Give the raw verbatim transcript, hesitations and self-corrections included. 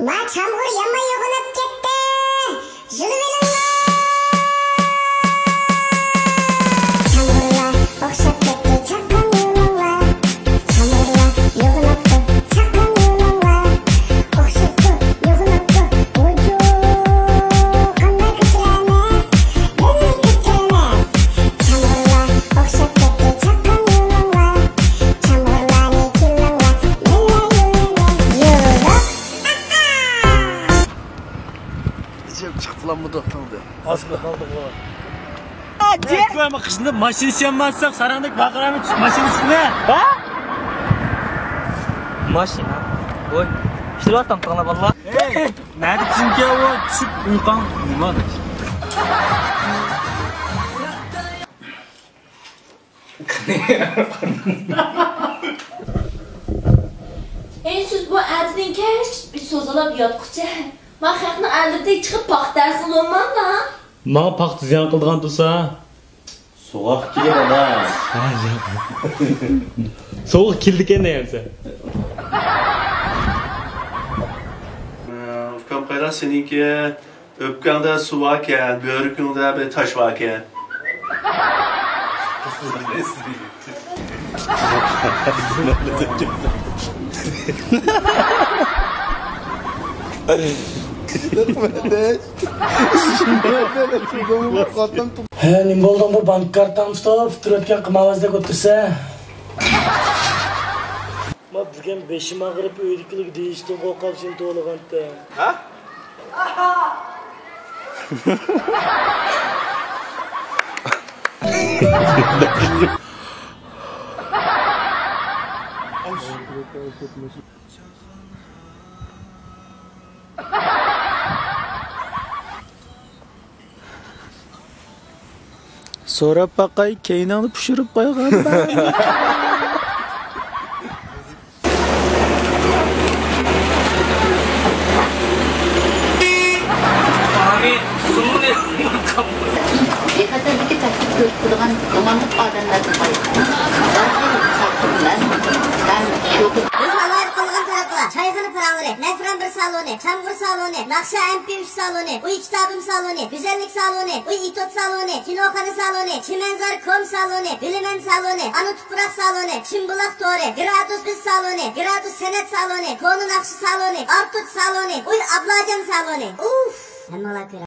ما چامغۇر يامان يوغىناپ كەتتى. يۈرۈۋېلىڭلار. چامغۇرلار ئوخشاپ كەتتى، چاققان يولۇڭلار. چامغۇرلار يوغىناپتۇ، چاققان يولۇڭلار. ئوخشاپتۇ، يوغىناپتۇ، ۋۇجۇ. قانداق كۆچۈرەمىز؟ بىللە كۆچۈرىمىز. چامغۇرلار ئوخشاپ كەتتى، چاققان يولۇڭلار. چامغۇرلارنى كېلىڭلار، بىللە يوللايمىز. يولۇق. ئىچىپ چىقتىلاممۇ دوختۇڭدىن؟ ئاز قالدىغۇ. قىزنى ماشىنا سۈيەلمەسسەك، ساراڭدەك باقىرامەن چۈشۈپ ماشىنا ئۈستىگە. ھە؟ ماشىنا؟ ۋوي، ئىشلەۋاتامتىڭلار بالىلار؟ ھەي، نەدە چۈشۈمكەن ئۇ؟ چۈشۈپ ئۇيقۇڭ نېمە؟ ھەي، سىز بۇ ئەتىدىن كەچ بىر سوزۇلاپ ياتقۇچە. ما خەقنىڭ ئەللىرىدەك چىقىپ پاختا ھەسىل بولمامدا. ماڭا پاختا زىيان قىلىدىغان تۇرسا. سوغۇق كېلىدۇ، دادا. ھە، ياق. سوغۇق كېلىدىكەن دەيمسەن. ئۇكام قايلا سېنىڭكى؟ ئۆپكەڭدە سۇ باركەن، بۆرىكىڭدە بىر تاش باركەن. ھە، نېمە بولدۇڭ؟ بۇ بانكا كارتاڭنى تۇتۇپ ئۇتتۇرۇۋەتكەن قىمارۋازدەك ئولتۇرسا. ما بۈگۈن بېشىم ئاغرىپ، ئۆيدىكىلەرگە دېيىشتىن قورقۇپ سېنى توۋلىغانتىم. ھە؟ سوراپ باقاي، كەينىڭدە پىشۇرۇپ قويغانمەن. بىخەتەرلىككە تەھدىت كۆرسىتىدىغان ئىمانلىق ئادەملەردىن ئايرىلىڭ. بىز ئالاھىدە قىلغان تاراتلار، چايخانا پاراڭلىرى، نەسران بىر سالونى، چامغۇر سالونى، ناخشا ئەمپى ئۈچ سالونى، ئۇي كىتابىم سالونى، گۈزەللىك سالونى، ئۇي ئېتوت سالونى، كىنوخانا سالونى، چىمەنزار كوم سالونى، بىلىمەن سالونى، ئانا تۇپراق سالونى، چىمبۇلاق تورى، گرادۇس بىز سالونى، گرادۇس سەنئەت سالونى، كونا ناخشا سالونى، ئارتۇت سالونى، ئۇي ئابلاجان سالونى. ئۇف! ھەممىڭلار كۆرۈڭ.